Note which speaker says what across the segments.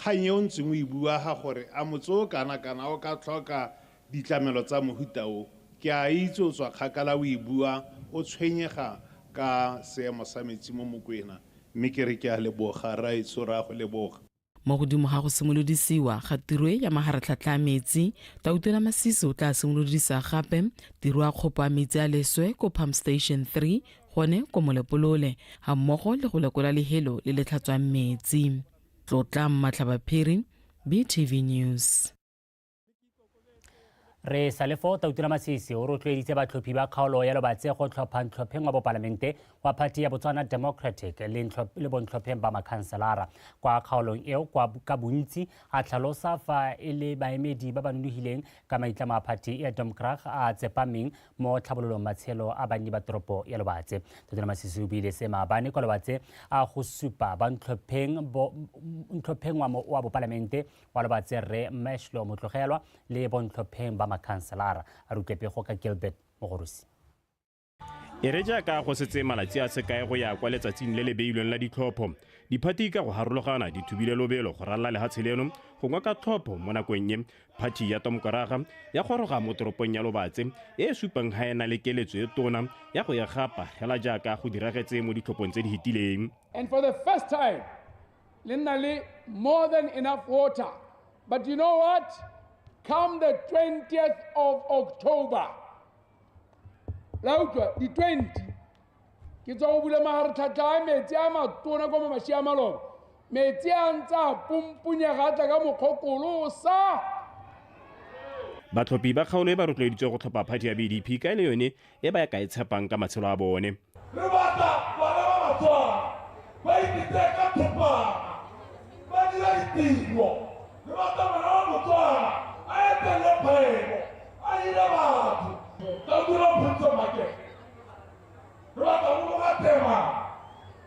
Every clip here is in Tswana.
Speaker 1: Kgang e o ntseng o e bua ga gore a motse o kana kana o ka tlhoka ditlamelo tsa mohuta o, ke a itse o tswa kgakala o e bua o tshwenyega ka seemo sa metsi mo Mokwena, mme ke re ke a leboga rraetsho, re a go leboga.
Speaker 2: Mo godimo ga go simolodisiwa ga tiro e ya maharatlhatlha a metsi, Tautona Masisi o tla simolodisa gape tiro ya kgopo a metsi a leswe ko Pump Station 3 gone ko Molepolole, ga mmogo le go lekola lehelo le le tlhatswang metsi. Tlotla Mmatlhabaphiri, BTV News.
Speaker 3: Re sa le fo, Tautona Masisi o rotloeditse batlhophi ba kgaolo ya Lobatse go tlhopha ntlhopheng wa bopalamente wa phathi ya Botswana Democratic le bontlhopheng ba makhanselara kwa kgaolong eo kwa ka bontsi, a tlhalosa fa e le baemedi ba ba nonogileng ka maitlamo a phathi ya Domkrag a tsepameng mo tlhabololong matshelo a banni ba toropo ya Lobatse. Tautona Masisi o buile se maabane kwa Lobatse a go supa ba ntlhopheng wa bopalamente wa Lobatse Rre Mashlo Motlogelwa le bontlhopheng ba makhanselara. A re utlwe pego ka Gilbert Mogorosi.
Speaker 4: E re jaaka go setse malatsi a sekae go ya kwa letsatsing le le beilweng la ditlhopho, diphathi ka go harologana di thubile lobelo go ralala lehatshe leno go ngoka tlhopho mo nakong e. Phathi ya Tomkoraga ya goroga mo toropong ya Lobatse e e supang ha e na le keletso e tona ya go e gapa hela jaaka go diragetse mo ditlhophong tse di fetileng.
Speaker 5: And for the first time, le nna le more than enough water. But you know what? Come the 20th of October, la utlwa di-20 ke tswa go bula magaretlhatlha a metsi a matona kwa mamaši a maloba, metsi a ntse a pompunyega a tla ka mokgokolo sa.
Speaker 4: Batlhophi ba kgaolo e ba rotloeditswe go tlhopha phathi ya BDP ka e le yone e ba ka e tshepang ka matshelo a bone.
Speaker 6: Re batla bana ba Batswana ba ititeye ka thopana, ba dira ditiro. Re batla ngwana wa Motswana a etelele kgwebo, a hire batho. Tautona Phutso Makete, re batla o loga tema,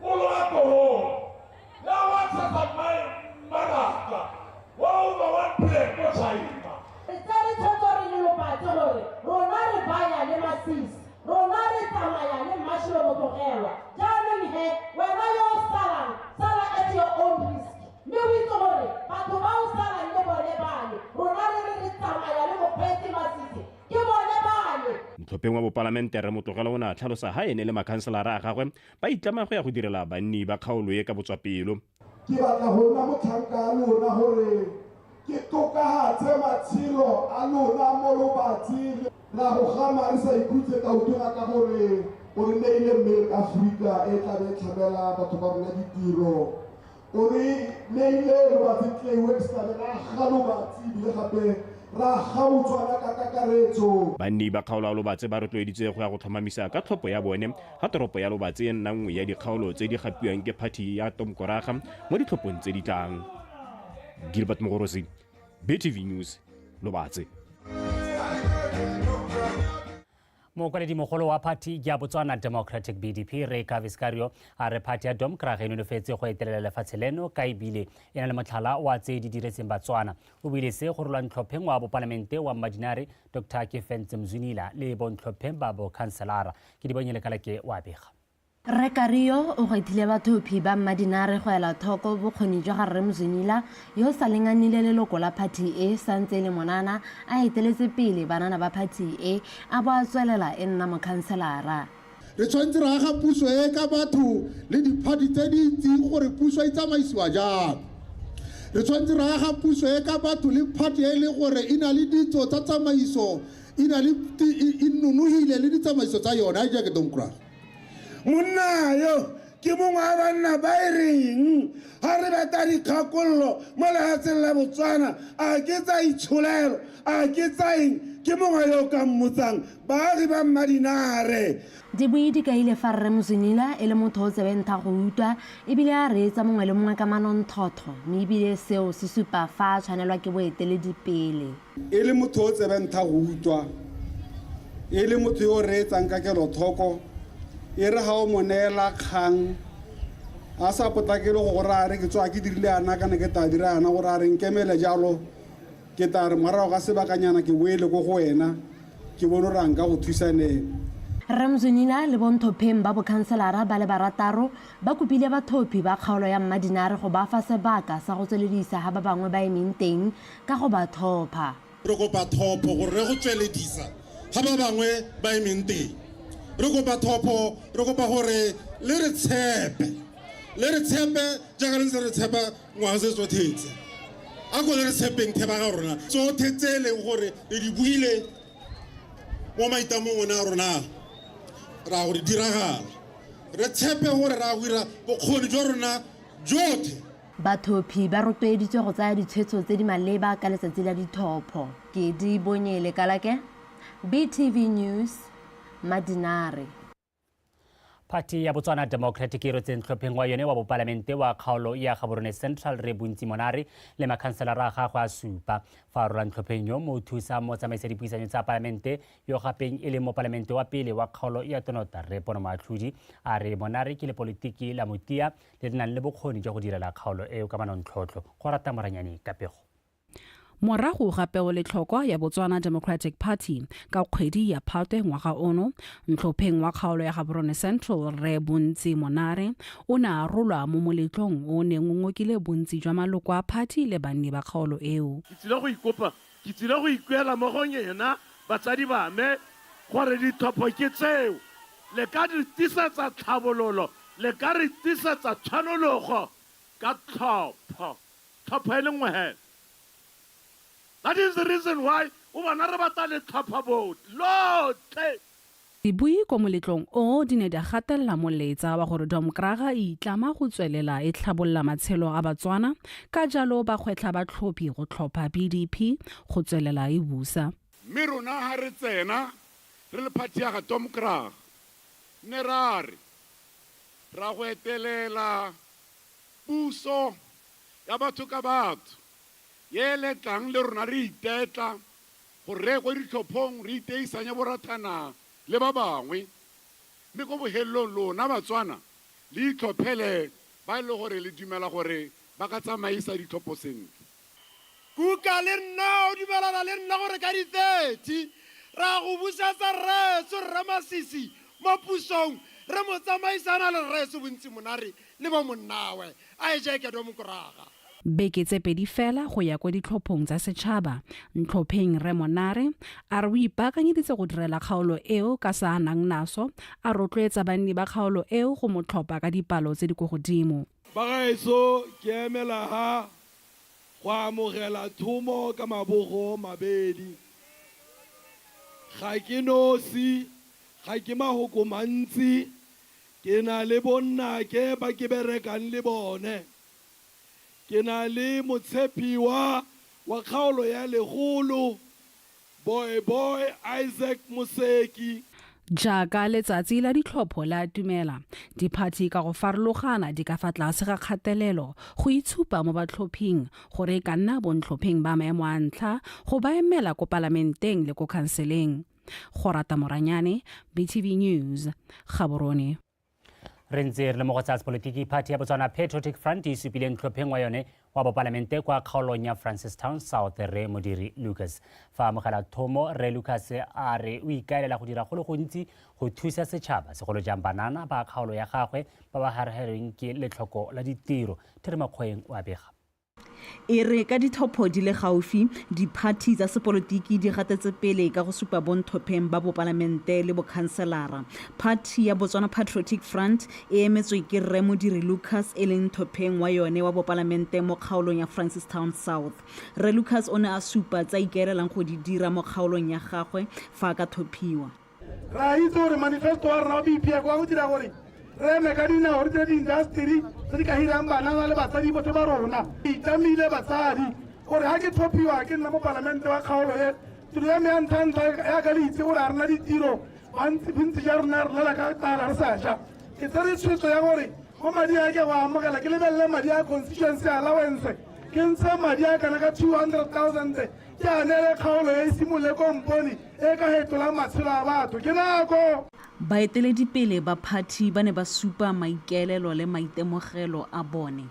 Speaker 6: o loga korong ya go accessa mmaraka wa over 1 billion ko China.
Speaker 7: Re tsere tshwetso re le Lobatse gore rona re baya le Masisi, rona re tsamaya le Mashilo Motlogelwa. Jaanong he, wena yo o salang, sala at your own risk. Mme o itse gore batho ba o salang le bone bale, rona re re re tsamaya le Mokgweetsi Masisi, ke bone bale.
Speaker 4: Ntlhopheng wa bopalamente Rre Motlogelwa o ne a tlhalosa ha ene le makhanselara a gagwe ba itlama go ya go direla banni ba kgaolo e ka botswapelo.
Speaker 6: Ke batla go nna motlhanka a lona gore ke tokahatse matshelo a lona mo Lobatse. Ra go gama re sa ikhutse Tautona ka gore o re neile Milk Africa e tla be e tlhamela batho ba rona ditiro. O re neile Lobatse Clay Works, tla be ra aga Lobatse ebile gape ra aga Botswana ka kakaretso.
Speaker 4: Banni ba kgaolo ya Lobatse ba rotloeditswe go ya go tlhomamisa ka tlhopho ya bone ga toropo ya Lobatse e nna nngwe ya dikgaolo tse di gapiwang ke phathi ya Tomkoraga mo ditlhophong tse di tlang. Gilbert Mogorosi, BTV News, Lobatse.
Speaker 3: Mokwaledi-mogolo wa phathi ya Botswana Democratic BDP Ray Kaviskario a re phathi ya Domkrag e nonofetse go etelela lefatshe leno ka ebile e na le motlhala wa tse di diretseng Batswana. O buile se go rolwa ntlhopheng wa bopalamente wa Mmadinare Dr Kefentse Mzwinila le bontlhopheng ba bokhanselara. Ke di bonye Lekalake wa bega.
Speaker 8: Rre Kario o gwetlhile bathophi ba Mmadinare go ela tlhoko bokgoni jwa ga Rre Mzwinila yo o sa leng a nnile leloko la phathi e santse e le monana a eteletse pele banana ba phathi e a bo a tswelela e nna mokhanselara.
Speaker 6: Re tshwanetse ra aga puso e ka batho le diphathi tse di itseng gore puso e tsamaisiwa jang. Re tshwanetse ra aga puso e ka batho le phathi e le gore e na le ditso tsa tsamaiso, e na le e nonogile le ditsamaiso tsa yone. A jaake Domkrag.
Speaker 9: Monna yo ke mongwe wa banna ba e reng ga re batla dikgakololo mo lefatsheng la Botswana, a ke tsa itsholelo, a ke tsa eng, ke mongwe yo o ka mmotsang baagi ba Mmadinare.
Speaker 8: Dibui di kaile fa Rre Mzwinila e le motho o tsebe ntha go utlwa e bile a reetsa mongwe le mongwe ka manontlhotlho mme e bile seo se supa fa a tshwanelwa ke boeteledipele.
Speaker 9: E le motho o tsebeng tha go utlwa, e le motho yo o reetsang ka kelothoko, e re ga o mo neela kgang a sa potlakele go go raya re ke tswa ke dirile yana kana ke tla dira yana, gore a re nkemele jalo, ke tla re morago ga sebakanyana ke boele ko go wena ke bone gore a nka go thusa ne.
Speaker 8: Rre Mzwinila le bontlhopheng ba bokhanselara ba le barataro ba kopile bathophi ba kgaolo ya Mmadinare go ba fa sebaka sa go tsweledisa ha ba bangwe ba emeng teng ka go ba thopha.
Speaker 10: Re kopa thopho gore re go tsweledisa ga ba bangwe ba emeng teng. Re kopa thopho, re kopa gore le re tshepe. Le re tshepe jaaka le ntse re tshepa ngwaga se tsothetse. A ko le re tshepeng theba ga rona. Tsothe tse e leng gore re di buile mo maitamong one a rona ra gore diragala. Re tshepe gore ra go dira bokgoni jwa rona jotlhe.
Speaker 8: Bathophi ba rotloeditswe go tsaya ditshwetso tse di maleba ka letsatsi la ditlhopho. Ke di bonye Lekalake, BTV News, Mmadinare.
Speaker 3: Phathi ya Botswana Democratic e rotseng tlhopheng wa yone wa bopalamente wa kgaolo ya Gaborone Central Rre Bontsi Monare le makhanselara a gagwe a supa. Fa a rola ntlhopheng yo mo thusa motsamaisa dipuisanyo tsa palamente yo gapeng e leng mopalamente wa pele wa kgaolo ya Tonota Rre Pono Moatlhodi a re Monare ke lepolitiki la motia le le nang le bokgoni jwa go direla kgaolo eo ka manontlhotlho. Go rata Moranyane ka pego.
Speaker 11: Morago ga peoletlhokwa ya Botswana Democratic Party ka kgwedi ya Phatwe ngwaga ono, ntlhopheng wa kgaolo ya Gaborone Central Rre Bontsi Monare o ne a rolwa mo moletlong o o neng o ngokile bontsi jwa maloko a phathi le banni ba kgaolo eo.
Speaker 6: Ke tsile go ikopa, ke tsile go ikuela mo go nyena batsadi ba me gore ditlhopho ke tseo, le ka re tisetsa tlhabololo, le ka re tisetsa tshwanologo ka tlhopho, tlhopho e le nngwe hela. That is the reason why o bona re batla letlhopha lotlhe.
Speaker 11: Dibui ko moletlong o di ne di gatelela molaetsa wa gore Domkraga e itlama go tswelela e tlhabolola matshelo a Batswana, ka jalo ba gwetlha batlhophi go tlhopha BDP go tswelela e busa.
Speaker 12: Mme rona ha re tsena re le phathi ya ga Domkraga ne ra re ra go etelela puso ya batho ka batho ye letlang le rona re itetla gore re ye ko ditlhophong re iteisanye borathana le ba bangwe, mme ko bohelelong lona Batswana le itlhophele ba e le gore le dumela gore ba ka tsamaisa ditlhopho sentle.
Speaker 6: Kuka le nna o dumelana le nna gore ka di 30 ra go busetsa rraetsho Rre Masisi mo pusong re mo tsamaisana le rraetsho Bontsi Monare le bo monnawe a e je kedo mokoraga.
Speaker 11: Beke tse pedi fela go ya ko ditlhophong tsa setšhaba, ntlhopheng Rre Monare a re o ipaakanyeditse go direla kgaolo eo ka sa a nang naso, a rotloetsa banni ba kgaolo eo go mo tlhopha ka dipalo tse di ko godimo.
Speaker 5: Bagaetsho, ke emela ha go amogela thomo ka mabogo mabedi. Ga ke nosi, ga ke mahoko mantsi, ke na le bonnake ba ke berekang le bone. Ke na le motshepiwa wa kgaolo ya Legolo, Boy Boy Isaac Moseki.
Speaker 11: Jaaka letsatsi la ditlhopho le atumela, diphathi ka go farologana di ka fa tlase ga kgatelelo go itshupa mo batlhophing gore e ka nna bontlhopheng ba maemo a ntlha go ba emela ko palamenteng le ko khanseleng. Gorata Moranyane, BTV News, Gaborone.
Speaker 3: Re ntse re le mo go tsa sepolotiki, phathi ya Botswana Patriotic Front e supile ntlhopheng wa yone wa bopalamente kwa kgaolong ya Francistown South Rre Modiri Lucas. Fa amogela thomo, Rre Lucas a re o ikaelela go dira go le gontsi go thusa setšhaba, segolo jang banana ba kgaolo ya gagwe ba ba harehelweng ke letlhoko la ditiro. Theri Makgoeng o a bega.
Speaker 13: E re ka ditlhopho di le gaufi, diphathi tsa sepolotiki di gatetse pele ka go supa bontlhopheng ba bopalamente le bokhanselara. Phathi ya Botswana Patriotic Front e emetswe ke Rre Modiri Lucas e leng ntlhopheng wa yone wa bopalamente mo kgaolong ya Francistown South. Rre Lucas o ne a supa tse a ikaelelang go di dira mo kgaolong ya gagwe fa a ka thophiwa.
Speaker 6: Re a itse gore manifesto wa rona wa BPF wa go dira gore re eme ka dinao re dire di-industry tse di ka hirang banana le batsadi botlhe ba rona. Ke itlamile batsadi gore ga ke tlhophiwa ke nna mopalamente wa kgaolo e, tiro ya me ya ntlha-ntlha ya ka le itse gore ga rena ditiro, bontsi ja rona re lela ka tlala re sa ja. Ke tsere tshwetso ya gore mo madi a ke go amogela ke lebelele madi a constituency allowance, ke ntshe madi a kana ka 200,000 ke a neele kgaolo e simolole kompone e ka fetolang matshelo a batho. Ke nako.
Speaker 13: Baeteledipele ba phathi ba ne ba supa maikaelelo le maitemogelo a bone.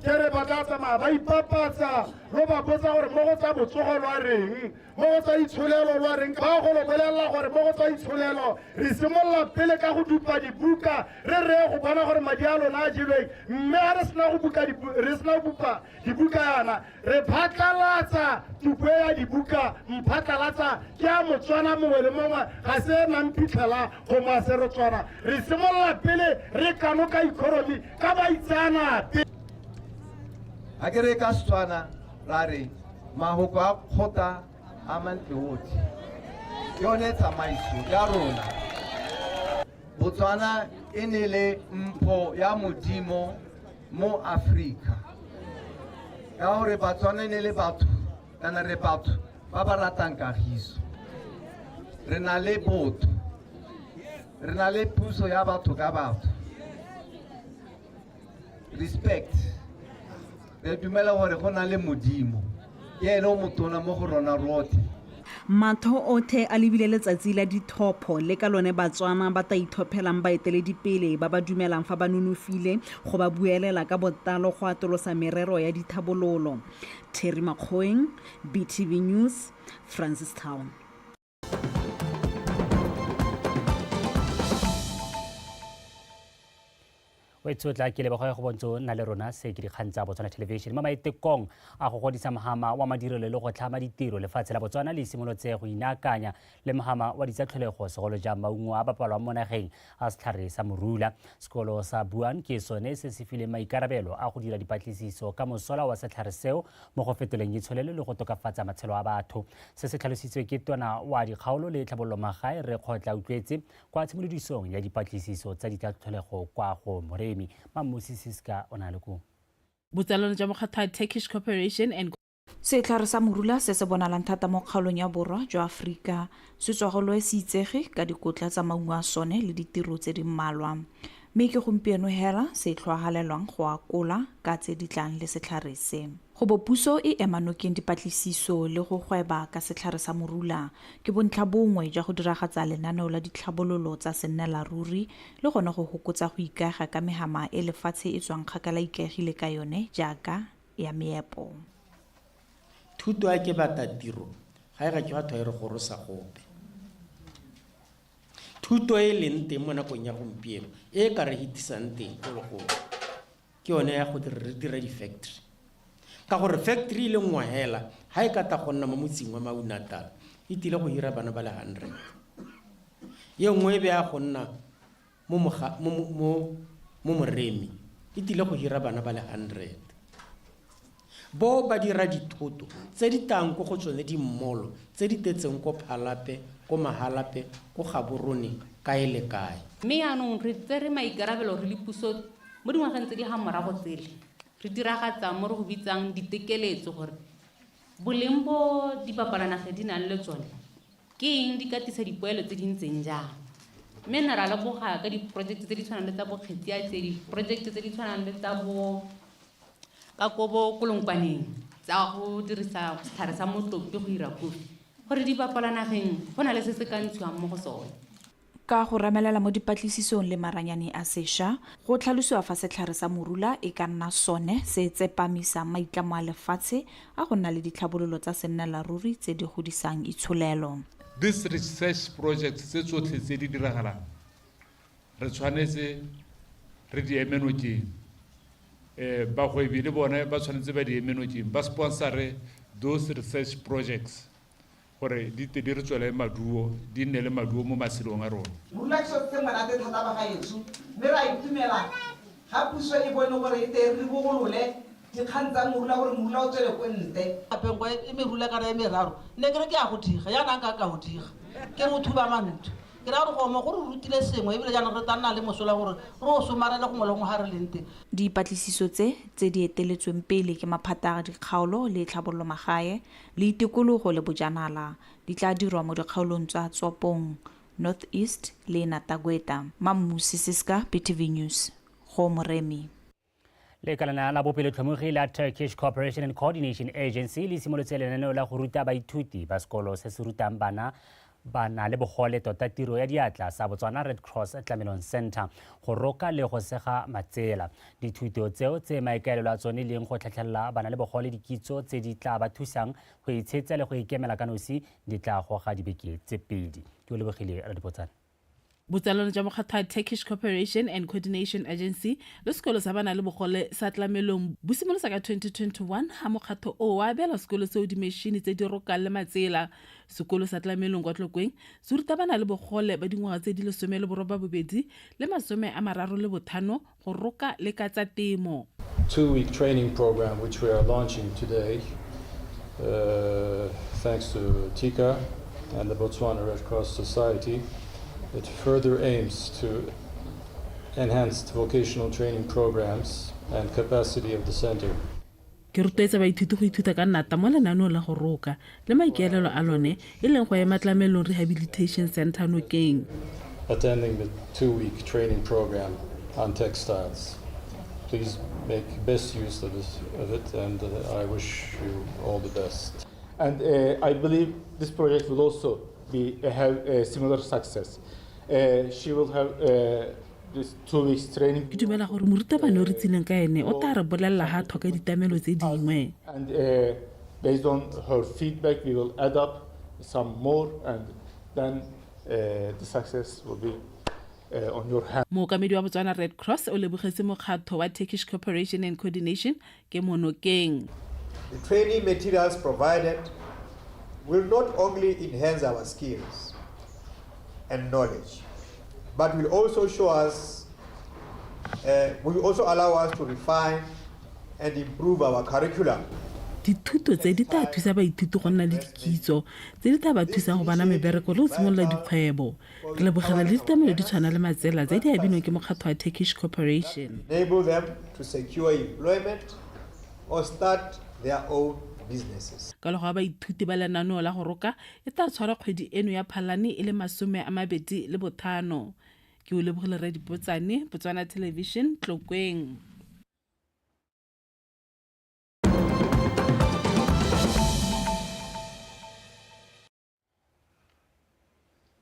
Speaker 6: Ke re ba tla tsamaya ba ipapatsa, lo ba botsa gore mo go tsa botsogo lwa reng, mo go tsa itsholelo lwa reng. Ba go lo bolelela gore mo go tsa itsholelo re simolola pele ka go dupa dibuka, re reye go bona gore madi a lona a jelweng. Mme ga re sena go buka re sena go bupa dibuka yana, re phatlalatsa tupo ya dibuka. Mphatlalatsa ke a Motswana mongwe le mongwe, ga se nang phitlhela gongwe a se re tswana. Re simolola pele re kanoka economy ka baitseanape.
Speaker 14: A ke re ka Setswana ra re mahoko a kgotla a mantle otlhe, ke yone tsamaiso ya rona. Botswana e ne le mpho ya Modimo mo Afrika, ka gore Batswana e ne le batho, kana re batho ba ba ratang kagiso. Re na le botho, re na le puso ya batho ka batho, respect. Re dumela gore go na le Modimo, ke ene o motona mo go rona rotlhe.
Speaker 13: Matho othe a lebile letsatsi la dithopho le ka lone Batswana ba tla ithophelang baeteledipele ba ba dumelang fa ba nonofile go ba buelela ka botlalo go atolosa merero ya dithabololo. Terry Makgoeng, BTV News, Francistown.
Speaker 3: O tshotla ke leboga go bontso nna le rona. Se ke dikgang tsa Botswana Television. Mo maitekong a go godisa mohama wa madirelo le go tlhama ditiro, lefatshe la Botswana le simolotse go inaakanya le mohama wa ditsatlholego, segolo jang maungo a bapalwang mo nageng a setlhare sa morula. Sekolo sa Buan ke sone se se fileng maikarabelo a go dira dipatlisiso ka mosola wa setlhare seo mo go fetoleng itsholelo le go tokafatsa matshelo a batho. Se se tlhalositswe ke tona wa dikgaolo le tlhabololo magae Rre Kgotla Utlwetse kwa tshimolodisong ya dipatlisiso tsa ditlatlholego kwa go Moremi. Mammusi Siska o na le ko.
Speaker 15: Botsalano jwa mokgatlho wa Turkish Corporation and
Speaker 16: Setlhare sa morula se se bonalang thata mo kgaolong ya borwa jwa Aforika se tswa go loe se itsege ka dikotla tsa maungo a sone le ditiro tse di mmalwa. Mme ke gompieno hela se tlhoahalelwang go akola ka tse di tlang le setlhare se. Go bo puso e ema nokeng dipatlisiso le go gweba ka setlhare sa morula ke bontlha bongwe jwa go diragatsa lenaneo la ditlhabololo tsa sennelaruri le gone go hokotsa go ikaega ka mehama e lefatshe e tswang kgakala ikaegile ka yone jaaka ya meepo.
Speaker 17: Thuto ya ke batla tiro ga e ga ke batho e re gorosa gope. Thuto e leng teng mo nakong ya gompieno e ka re hitisang teng go le gongwe ke yone ya go re dira di-factory, ka gore factory e le nngwe hela ha e ka tla go nna mo motseng wa Maui-Natal e tile go hira bana ba le 100, ye nngwe e be ya go nna mo Moremi e tile go hira bana ba le 100. Bo ba dira dithoto tse di tlang ko go tsone dimmolo tse di tetseng ko Phalape, ko Mahalape, ko Gaborone, kae le kae.
Speaker 18: Mme yaanong re tsere maikarabelo re le puso mo dingwageng tse di ga morago tsele, re diragatsa mo re go bitsang ditekeletso gore boleng bo dibapalanage di nang le tsone ke eng, di ka tlisa dipoelo tse di ntseng jang. Mme ne ra leboga ka diprojekte tse di tshwanang le tsa bo Kgetsiatse, diprojekte tse di tshwanang le tsa bo ka ko bo Kolonkwaneng tsa go dirisa setlhare sa motlopi go dira kofi, gore di bapala nageng go na le se se ka ntshiwang mo go sone.
Speaker 16: Ka go remelela mo dipatlisisong le maranyane a sešwa, go tlhalosiwa fa setlhare sa morula e ka nna sone se tsepamisang maitlamo a lefatshe a go nna le ditlhabololo tsa sennelaruri tse di godisang itsholelo.
Speaker 19: This research project tse tsotlhe tse di diragalang re tshwanetse re di eme nokeng. Bagwebi le bone ba tshwanetse ba di eme nokeng, ba sponsore those research projects gore di tle di re tswele maduo, di nne le maduo mo matshelong a rona.
Speaker 20: Morula ke sone se monate thata ba gaetsho, mme re a itumela ga puso e bone gore e tle re bogolole dikgang tsa morula gore morula o tswele ko ntle.
Speaker 7: Gape nko e merula kana e meraro, nne ke re ke a go diga, jaana nka ka go diga, ke re o thuba mantho. Ke raya gore go mo go re rutile sengwe, ebile jaanong re tla nna le mosola gore re o somarele gongwe le gongwe ga re leng teng.
Speaker 16: Dipatlisiso tse, tse di eteletsweng pele ke maphata a dikgaolo le tlhabololo magae, le itikologo le bojanala, di tla dirwa mo dikgaolong tsa Tswapong, North East le Natagweta. Mammusi Siska, BTV News, go Moremi.
Speaker 3: Lekalana la bopelotlhomogi la Turkish Cooperation and Coordination Agency le simolotse lenaneo la go ruta baithuti ba sekolo se se rutang bana ba na le bogole tota tiro ya diatla sa Botswana Red Cross Tlamelong Center go roka le go sega matsela. Dithuto tseo tse maikaelelo a tsone leng go tlhatlhelela bana le bogole dikitso tse di tla ba thusang go itshetsa le go ikemela ka nosi di tla goga dibeke tse pedi. Ke o lebogile Radipotsane.
Speaker 15: Botsalano jwa mokgatho wa Turkish Cooperation and Coordination Agency le sekolo sa bana le bogole sa Tlamelong bo simolosa ka 2021 ha mokgatho o wa abela sekolo seo dimešhini tse di rokang le matsela. Sekolo sa Tlamelong kwa Tlokweng se ruta bana le bogole ba dingwaga tse di 18 le 35 go roka le ka tsa temo.
Speaker 21: 2-week training program which we are launching today, thanks to TICA and the Botswana Red Cross Society. It further aims to enhance vocational training programs and capacity of the center.
Speaker 15: Ke rotloetsa baithuti go ithuta ka nnata mo lenaneong la go roka le maikaelelo a lone e leng go ema Tlamelong Rehabilitation Center nokeng.
Speaker 21: Attending the 2-week training program on textiles. Please make best use of it, and I wish you all the best.
Speaker 22: And I believe this project will also have a similar success. She will have this 2 weeks training.
Speaker 15: Ke dumela gore morutabana o re tsileng ka ene o tla re bolelela ha tlhoka ditlamelo tse dingwe.
Speaker 22: And based on her feedback, we will add up some more, and then the success will be on your hand.
Speaker 15: Mookamedi wa Botswana Red Cross o lebogetse mokgatho wa Turkish Cooperation and Coordination ke monokeng.
Speaker 23: The training materials provided will not only enhance our skills and knowledge, but will also show us, will also allow us to refine and improve our curriculum.
Speaker 15: Dithuto tse di tla thusa baithuti go nna le dikitso tse di tla ba thusang go bona mebereko le go simolola dikgwebo. Re lebogela le ditlamelo di tshwana le matsela tse di abilweng ke mokgatho wa Turkish Corporation.
Speaker 23: Enable them to secure employment or start their own businesses.
Speaker 15: Kalogo ya baithuti ba lenaneo la go roka e tla tshwara kgwedi eno ya Phalane e le 25. Ke o lebogile Radipotsane, Botswana Television, Tlokweng.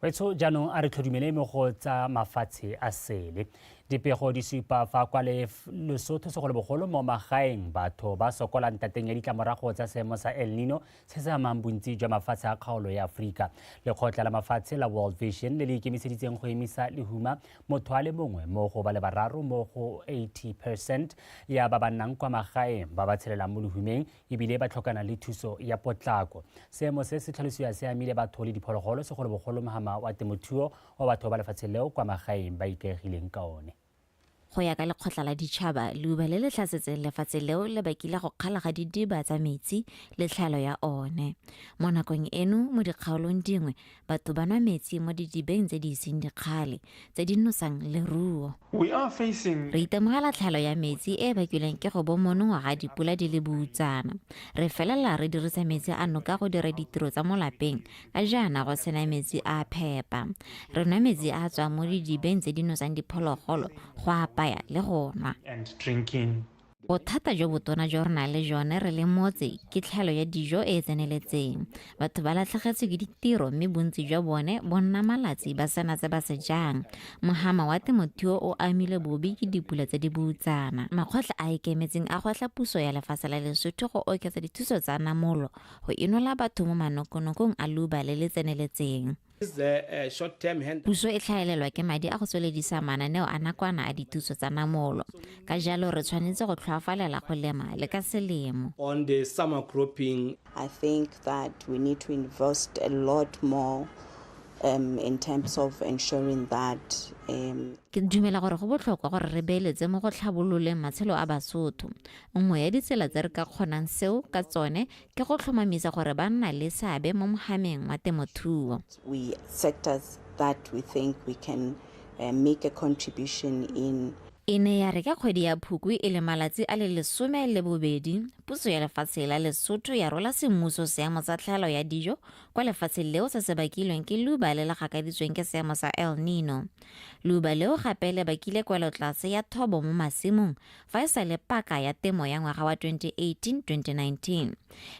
Speaker 3: Wetsho jaanong a re tlhodumele mo go tsa mafatshe a sele. Dipego di supa fa kwa Lesotho segolobogolo mo magaeng batho ba sokola ntateng ya ditlamorago tsa seemo sa El Nino se se amang bontsi jwa mafatshe a kgaolo ya Aforika. Lekgotla la mafatshe la World Vision le le ikemiseditseng go emisa lehuma motho a le mongwe mo go ba le bararo mo go 80% ya ba ba nnang kwa magaeng ba ba tshelelang mo lehumeng ebile ba tlhokana le thuso ya potlako. Seemo se se tlhalosiwa se amile batho le diphologolo segolobogolo mohama wa temothuo wa batho ba lefatshe leo kwa magaeng ba ikaegileng ka one.
Speaker 24: Go ya ka lekgotla la ditšhaba, leuba le le tlhasetseng lefatshe leo le bakile go kgala ga didiba tsa metsi le tlhaelo ya one. Mo nakong eno, mo dikgaolong dingwe, batho ba nwa metsi mo didibeng tse di iseng dikgale, tse di nosang leruo. Re itemogela tlhaelo ya metsi e e bakilweng ke go bo monongwaga dipula di le boutsana. Re felela re dirisa metsi a noka go dira ditiro tsa mo lapeng, ka jaana go sena metsi a a phepa. Re nwa metsi a a tswang mo didibeng tse di nosang diphologolo go apaya le go nwa. Bothata jo botona jo re nang le jone re le motse ke tlhaelo ya dijo e e tseneletseng. Batho ba latlhegetswe ke ditiro mme bontsi jwa bone bo nna malatsi ba sena se ba se jang. Mohama wa temothuo o amile bobe ke dipula tse di boutsana. Makgotla a ikemetseng a gwetlha puso ya lefatshe la Lesotho go oketsa dithuso tsa namolo go inola batho mo manokonokong a leuba le le tseneletseng. Puso e tlhaelelwa ke madi a go tsweledisa mananeo a nakwana a dithuso tsa namolo. Ka jalo re tshwanetse go tlhoafalela go lema le ka selemo.
Speaker 25: On the summer cropping,
Speaker 26: I think that we need to invest a lot more in terms of ensuring that
Speaker 24: Ke dumela gore go botlhokwa gore re beeletse mo go tlhabololeng matshelo a Basotho. Nngwe ya ditsela tse re ka kgonang seo ka tsone ke go tlhomamisa gore ba nna le seabe mo mohameng wa temothuo.
Speaker 26: We sectors that we think we can make a contribution in.
Speaker 24: E ne ya re ka kgwedi ya Phukwi e le malatsi a le 12, puso ya lefatshe la Lesotho ya rola semmuso seemo sa tlhaelo ya dijo kwa lefatsheng leo se se bakilweng ke leuba le le gakaditsweng ke seemo sa El Nino. Leuba leo gape le bakile kwelotlase ya thobo mo masimong fa e sa le paka ya temo ya ngwaga wa 2018-2019.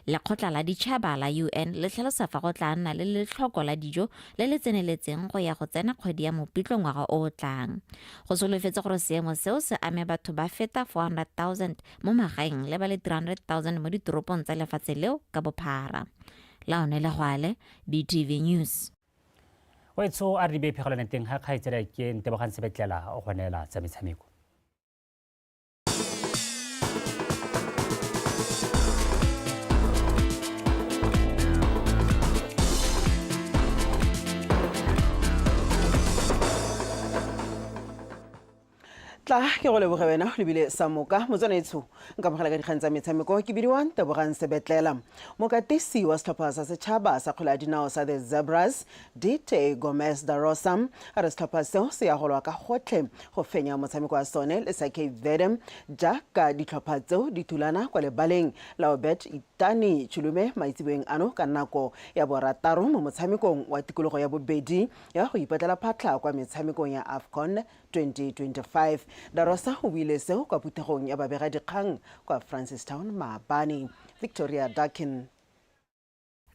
Speaker 24: Lekgotla la Ditšhaba la UN le tlhalosa fa go tla nna le letlhoko la dijo le le tseneletseng go ya go tsena kgwedi ya Mopitlo ngwaga o o tlang. Go solofetse gore seemo seo se ame batho ba feta 400,000 mo magaeng le ba le 300,000 mo ditoropong tsa lefatshe leo ka bophara. Laone Legwale, BTV News.
Speaker 3: Wetsho a re di phegelwane teng ga kgaitsela ke Ntebogang Sebetlela o go neela tsa metshameko.
Speaker 1: Tla ke go leboge wena lebile sa moka motswanaetsho nka mogela ka dikgang tsa metshameko. Ke bidiwang Tebogang Sebetlela. Mokatisi wa setlhopha sa setšhaba sa kgwele ya dinao sa The Zebras, Dite Gomez da Rosa, a re setlhopha seo se ya golwa ka gotlhe go fenya motshameko wa sone le sa Cape Verde jaaka ditlhopha tseo di thulana kwa lebaleng la Obed Itani Chilume maitseboeng ano ka nako ya borataro mo motshamekong wa tikologo ya bobedi ya go ipatlela phatlha kwa metshamekong ya AFCON 2025. Da Rosa o buile seo kwa phuthegong ya babegadikgang kwa Francistown maabane. Victoria Dakin.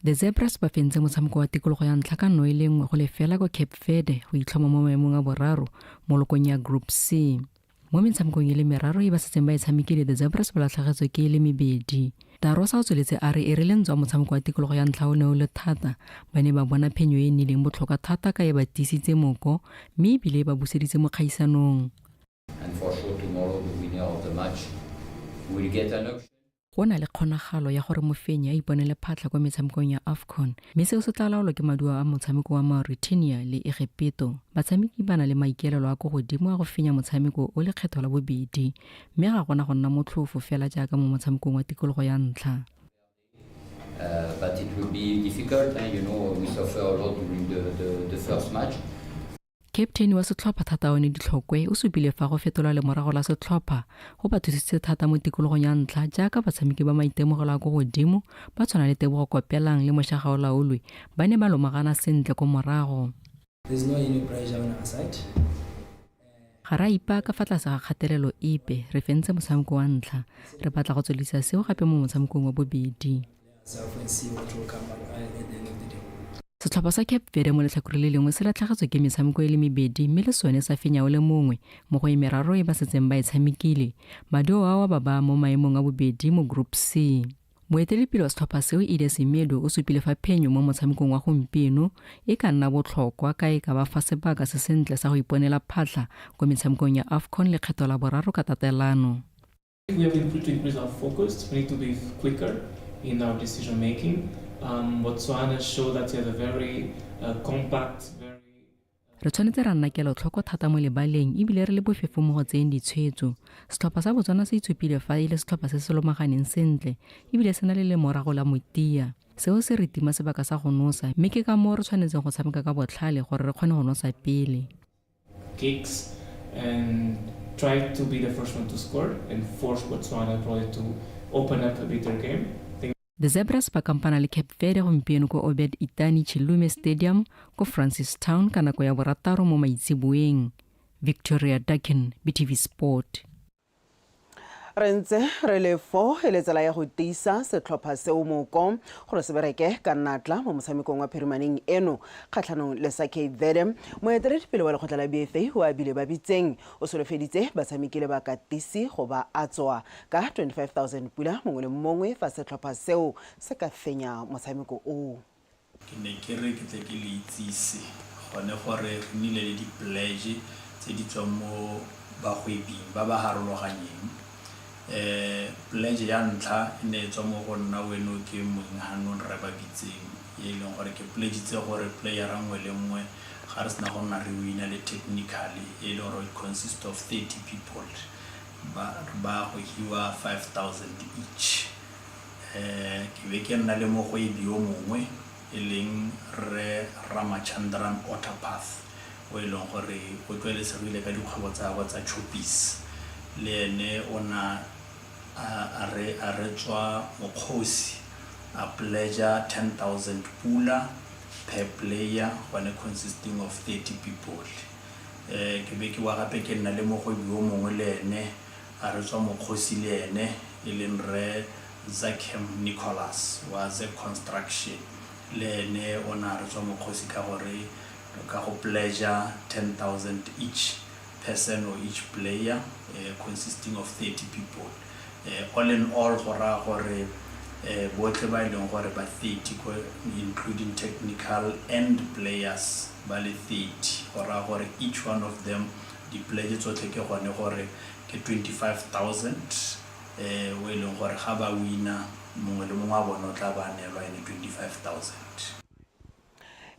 Speaker 2: The Zebras ba fentse motshameko wa tikologo ya ntlha ka 0-1 kwa Cape Verde go itlhoma mo maemong a boraro mo lokong ya Group C. Mo metshamekong e le meraro e ba setseng ba e tshamekile, The Zebras ba latlhegetswe ke e le mebedi. Da Rosa o tsweletse a re e re le ntswa motshameko wa tikologo ya ntlha o ne o le thata, ba ne ba bona phenyo e e nnileng botlhokwa thata ka e ba tiisitse moko mme ebile e ba buseditse mo kgaisanong.
Speaker 4: And for sure tomorrow the winner of the match will get an option.
Speaker 2: Go na le kgonagalo ya gore mofenyi a iponele phatlha kwa metshamekong ya AFCON, mme seo se tla laolwa ke maduo a motshameko wa Mauritania le Egepeto. Batshameki ba na le maikaelelo a ko godimo a go fenya motshameko o lekgetho la bobedi, mme ga gona go nna motlhofo fela jaaka mo motshamekong wa tikologo ya ntlha.
Speaker 4: But it will be difficult, we suffer a lot during the first match.
Speaker 2: Captain wa setlhopha Thataone Ditlhokwe o supile fa go fetola lemorago la setlhopha go ba thusitse thata mo tikologong ya ntlha jaaka batshameki ba maitemogelo a ko godimo ba tshwana le Tebogo Kopelang le Mosha Gaolaolwe ba ne ba lomagana sentle ko morago.
Speaker 8: There's no any pressure on our side.
Speaker 2: Ga re a ipaa ka fa tlase ga kgatelelo epe, re fentse motshameko wa ntlha. Re batla go tsweledisa seo gape mo motshamekong wa bobedi. Setlhopha sa Cape Verde mo letlhakoreng le lengwe se latlhegetswe ke metshameko e le mebedi mme le sone sa fenya o le mongwe mo go e meraro e ba setseng ba e tshamekile. Maduo ao a ba baya mo maemong a bobedi mo Group C. Moeteledipele wa setlhopha seo Ida Semedo o supile fa phenyo mo motshamekong wa gompieno e ka nna botlhokwa ka e ka ba fa sebaka se sentle sa go iponela phatlha kwa metshamekong ya AFCON lekgetho la boraro ka tatelano.
Speaker 9: We have to increase our focus. We need to be quicker in our decision making. Botswana showed that they have a very compact, very
Speaker 2: Re tshwanetse ra nna kelotlhoko thata mo lebaleng ebile re le bofefo mo go tseyeng ditshwetso. Setlhopha sa Botswana se itshupile fa e le setlhopha se se lomaganeng sentle ebile se na le lemorago la motia. Seo se re tima sebaka sa go nosa mme ke ka moo re tshwanetseng go tshameka ka botlhale gore re kgone go nosa pele.
Speaker 9: Kicks and try to be the first one to score and force Botswana probably to open up a bit their game.
Speaker 2: The Zebras ba kampana le Cape Verde gompieno ko Obed Itani Chilume Stadium ko Francistown ka nako ya borataro mo maitseboeng. Victoria Dakin, BTV Sport.
Speaker 1: Re ntse re le fo e le tsela ya go tiisa setlhopha seo moko gore se bereke ka natla mo motshamekong wa phirimaneng eno kgatlhanong le sa Cape Verde. Moeteledipele wa lekgotla la BFA o abile ba bitseng o solofeditse batshameki le bakatisi go ba atswa ka 25,000 pula mongwe le mongwe fa setlhopha seo se ka fenya motshameko oo.
Speaker 10: Ke ne ke re ke tle ke le itsise gone gore re nnile le di-pledge tse di tswang mo bagwebing ba ba harologanyeng. Pledge ya ntlha e ne e tswa mo go nna weno ke Moenghanong Rre Babitseng, e leng gore ke pledgitse gore playera nngwe le nngwe ga re sena go nna re wina le technically, e leng gore it consist of 30 people, ba go hiwa 5000 each. Ke be ke nna le mogwebi yo mongwe e leng Rre Ramachandran Otterpath, o e leng gore o tlwaelesegile ka dikgwebo tsa gagwe tsa Choppies, le ene o na a re tswa mokgosi a pledger 10,000 pula per player, gone consisting of 30 people. Ke be ke wa gape ke nna le mogwebi yo mongwe le ene a re tswa mokgosi le ene e leng Rre Zachem Nicholas wa Zac Construction le ene o ne a re tswa mokgosi ka gore ka go pledge-a 10,000 each person or each player consisting of 30 people. All in all go raya gore botlhe ba e leng gore ba 30 including technical and players ba le 30, go raya gore each one of them di-pledge tsotlhe ke gone gore ke 25,000 o e leng gore ga ba wina mongwe le mongwe wa bone o tla ba neelwa ene 25,000.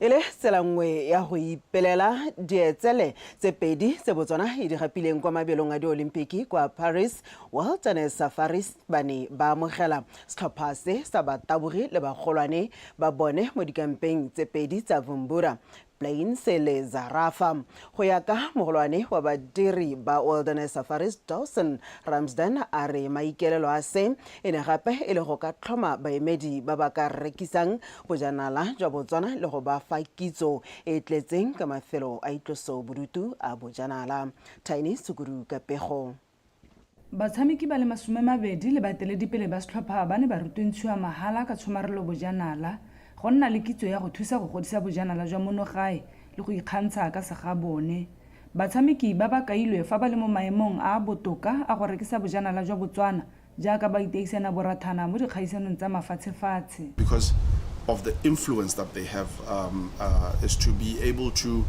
Speaker 1: E le tsela nngwe ya go ipelela dietsele tse pedi tse Botswana e di gapileng kwa mabelong a diolimpiki kwa Paris, Wilderness Safaris ba ne ba amogela setlhopha se sa batabogi le bagolwane ba bone mo dikampeng tse pedi tsa Vumbura Plains le Zarafa. Go ya ka mogolwane wa badiri ba Wilderness Safaris Dawson Ramsden, a re maikelelo a se e ne gape e le go ka tlhoma baemedi ba ba ka rekisang bojanala jwa Botswana le go ba fa kitso e tletseng ka mafelo a itloso bodutu a bojanala. Tiny Tshukudu ka pego.
Speaker 5: Batshameki ba le 20 le baeteledipele ba setlhopha ba ne ba rutuntshiwa mahala ka tshomarelo bojanala go nna le kitso ya go thusa go godisa bojanala jwa mono gae le go ikgantsha ka segabone. Batshameki ba ba kailwe fa ba le mo maemong a a botoka a go rekisa bojanala jwa Botswana jaaka ba iteisana borathana mo dikgaisanong tsa mafatshefatshe.
Speaker 6: Because of the influence that they have is to be able to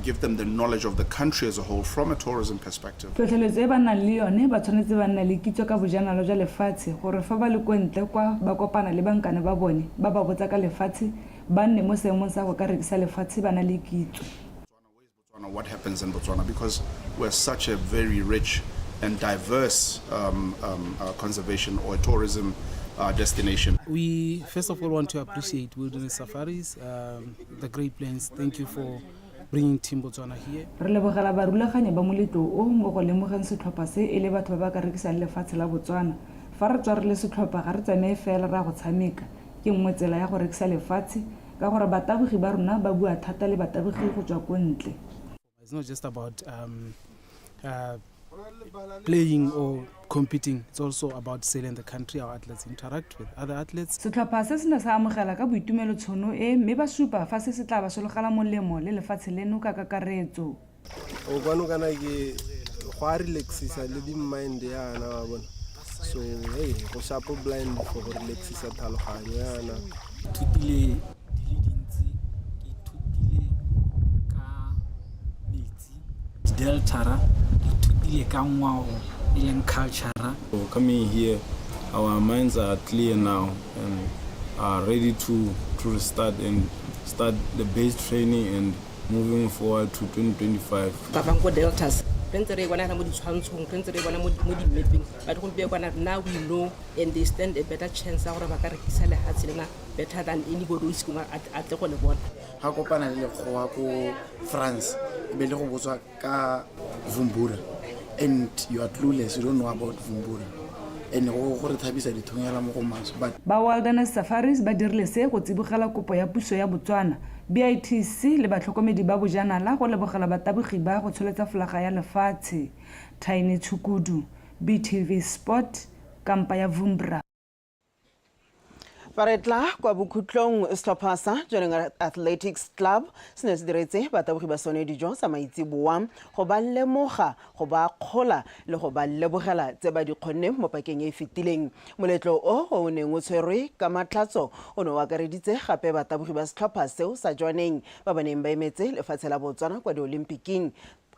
Speaker 6: give them the knowledge of the country as a whole from a tourism perspective.
Speaker 5: Tlhotlheletso e ba nang le yone, ba tshwanetse ba nna le kitso ka bojanala jwa lefatshe gore fa ba le ko ntle kwa ba kopana le bankane ba bone ba ba botsa ka lefatshe, ba nne mo seemong sa go ka rekisa lefatshe ba na le kitso.
Speaker 6: Botswana, what happens in Botswana, because we're such a very rich and diverse conservation or tourism destination.
Speaker 9: We first of all want to appreciate Wilderness Safaris, the Great Plains. Thank you for bringing Team Botswana here.
Speaker 5: Re lebogela barulaganyi ba moletlo o mo go lemogeng setlhopha se e le batho ba ba ka rekisang lefatshe la Botswana. Fa re tswa re le setlhopha, ga re tsamaye fela ra go tshameka, ke nngwe tsela ya go rekisa lefatshe ka gore batabogi ba rona ba bua thata le batabogi go tswa ko ntle.
Speaker 9: It's not just about playing or competing, it's also about selling the country. Our athletes interact with other athletes.
Speaker 5: Setlhopha se se ne sa amogela ka boitumelo tshono e, mme ba supa fa se se tla ba sologela molemo le lefatshe leno ka kakaretso.
Speaker 11: O kwano kana ke go a relaxisa le di-mind yana wa bona, so hey, go shapo blind for go relaxisa tlhaloganyo yana.
Speaker 8: Ithutile di le dintsi, ke ithutile ka metsi, di-deltara, ke ithutile ka ngwao e leng culture.
Speaker 12: So coming here, our minds are clear now and are ready to restart and start the base training and moving forward to 2025.
Speaker 13: Kavango Deltas re ntse re e bona mo ditshwantshong, re ntse re e bona mo di-mapping, but gompieno kwana now we know and they stand a better chance ya gore ba ka rekisa lehatshe lena better than anybody o isekong a tle go le bona.
Speaker 14: Ga kopana le lekgowa ko France e be le go botswa ka Vumbura and you are clueless, you don't know about Vumbura, and go re thabisa dithonyela mo go maswe, but
Speaker 5: Ba Wilderness Safaris ba dirile se go tsibogela kopo ya puso ya Botswana, BITC le batlhokomedi ba bojanala go lebogela batabogi ba go tsholetsa folaga ya lefatshe. Tiny Tshukudu, BTV Sport, kampa ya Vumbura.
Speaker 1: Fa re tla kwa bokhutlong, setlhopha sa Jwaneng Athletics Club se ne se diretse batabogi ba sone dijo tsa maitseboa go ba lemoga, go ba kgola le go ba lebogela tse ba di kgonneng mo pakeng e e fetileng. Moletlo o o neng o tshwerwe ka Matlhatso o ne o akareditse gape batabogi ba setlhopha seo sa Jwaneng ba ba neng ba emetse lefatshe la Botswana kwa diolimpiking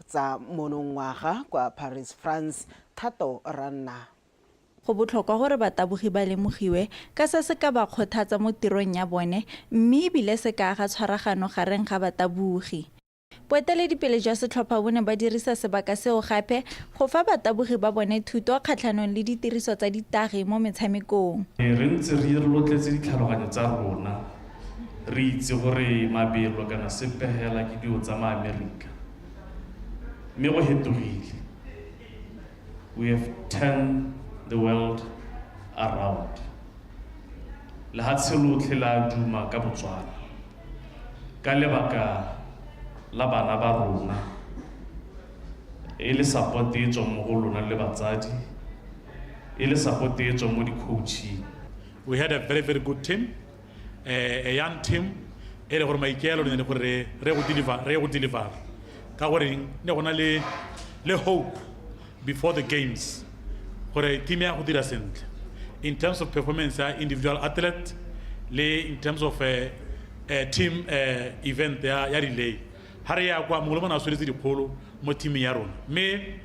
Speaker 1: tsa monongwaga kwa Paris, France. Thato Ranna.
Speaker 27: Go botlhokwa gore batabogi ba lemogiwe ka se se ka ba kgothatsa mo tirong ya bone, mme ebile se ka aga tshwaragano gareng ga batabogi. Boeteledipele jwa setlhopha bo ne ba dirisa sebaka seo gape go fa batabogi ba bone thuto kgatlhanong le ditiriso tsa ditagi mo metshamekong.
Speaker 28: Re ntse re lotletse ditlhaloganyo tsa rona, re itse gore mabelo kana sepe hela ke dilo tsa ma-Amerika, mme go hetogile. We have turned the world around. Lehatshe lotlhe la duma ka Botswana ka lebaka la bana ba rona, e le support e tswang mo go lona le batsadi. E le support e tswang mo di-coaching.
Speaker 7: We had a very, very good team, a young team e le gore maikaelo ne le gore re go deliver, re go deliver ka gore ne go na le hope before the games gore team ya go dira sentle in terms of performance ya individual athlete le in terms of team event ya relay. Ha re ya kwa, mongwe le mongwe a tshwanetse dikgolo mo teaming ya rona, mme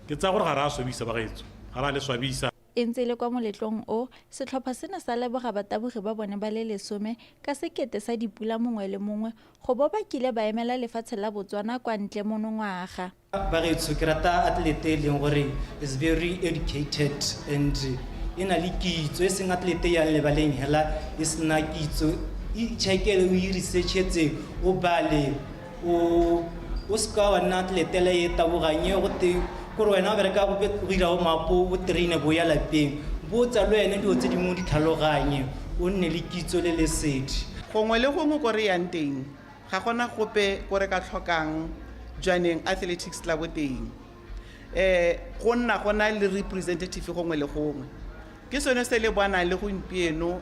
Speaker 7: ke tsaya gore ga re a swabisa bagaetsho, ga re a le swabisa.
Speaker 27: E ntse e le kwa moletlong o, setlhopha se ne sa leboga batabogi ba bone ba le 10 ka sekete sa dipula mongwe le mongwe go bo ba kile ba emela lefatshe la Botswana kwa ntle monongwaga.
Speaker 16: Bagaetsho, ke rata athlete e leng gore is very educated and e na le kitso, e seng athlete ya lebaleng hela e sena kitso. E check-ele, o e research-etse, o bale, o seka wa nna athlete le e tabogang e go te kore wena o bereka go dira bo mapo, bo train-e, bo ya lapeng, botsa le wene dilo tse dingwe di tlhaloganye, o nne le kitso le lesedi.
Speaker 17: Gongwe le gongwe ko re yang teng, ga gona gope ko re ka tlhokang Jwaneng Athletics Club teng. Go nna go na le representative gongwe le gongwe. Ke sone se le bonang le gompieno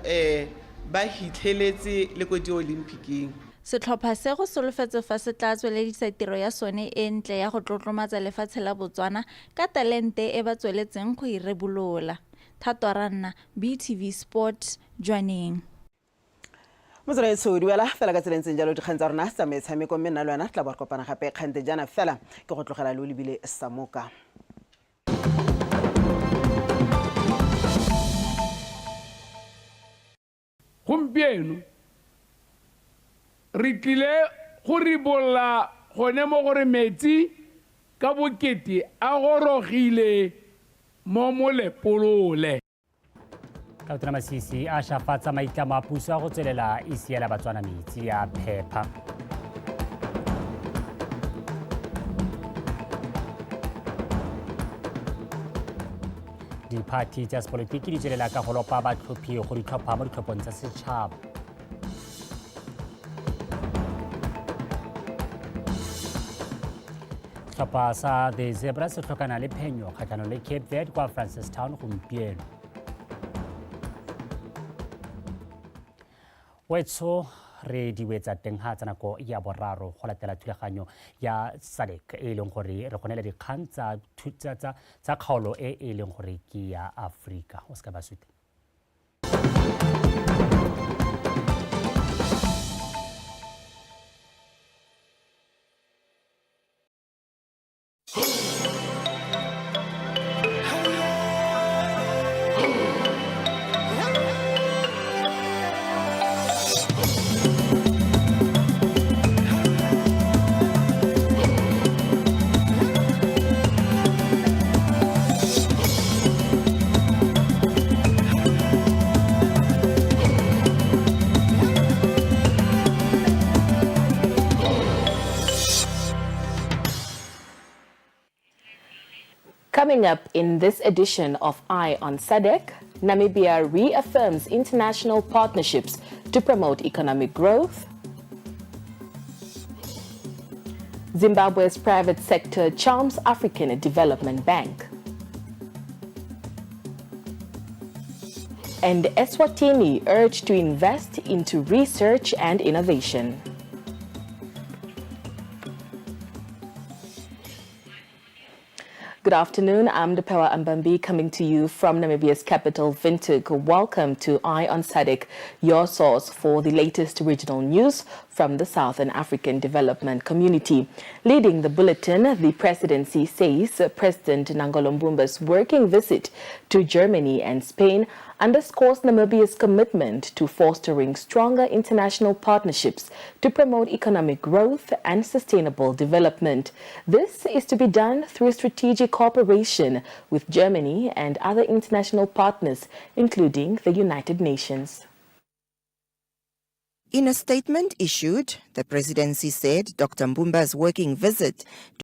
Speaker 17: ba hitlheletse le ko di-Olympic-ing.
Speaker 27: Setlhopha se go solofetse fa se tla tsweledisa tiro ya sone e ntle ya go tlotlomatsa lefatshe la Botswana ka talente e ba tsweletseng go e rebolola. Thato Ranna, BTV Sport, Jwaneng.
Speaker 1: Motsweding duela fela ka tsela e ntseng jalo dikgang tsa rona tsa metshameko, mme nna le wena tla bo re kopana gape kgante jaana fela ke go tlogela le o lebile Samoka.
Speaker 18: Gompieno re tlile go ribolla gone mo gore metsi ka bokete a gorogile mo Molepolole.
Speaker 3: Tautona Masisi a shafatsa maitlamo a puso a go tswelela e siela Batswana metsi a phepha. Diphathi tsa sepolotiki di tswelela ka go lopa batlhophi go di tlhopha mo ditlhophong tsa setšhaba. Setlhopha sa The Zebra se tlhokana le phenyo kgatlhanong le Cape Verde kwa Francistown gompieno. Wetsho re di wetsa teng ha tsa nako ya boraro go latela thulaganyo ya SADC e leng gore re go neela dikgang tsa kgaolo e e leng gore ke ya Afrika. O seka ba suta.
Speaker 19: Coming up in this edition of Eye on SADC, Namibia reaffirms international partnerships to promote economic growth. Zimbabwe's private sector charms African Development Bank. And Eswatini urged to invest into research and innovation. Good afternoon, I'm Ndapewa Ambambi coming to you from Namibia's capital, Windhoek. Welcome to Eye on SADC, your source for the latest regional news from the Southern African Development Community. Leading the bulletin, the presidency says President Nangolo Mbumba's working visit to Germany and Spain underscores Namibia's commitment to fostering stronger international partnerships to promote economic growth and sustainable development. This is to be done through strategic cooperation with Germany and other international partners, including the United Nations.
Speaker 20: In a statement issued, the presidency said Dr. Mbumba's working visit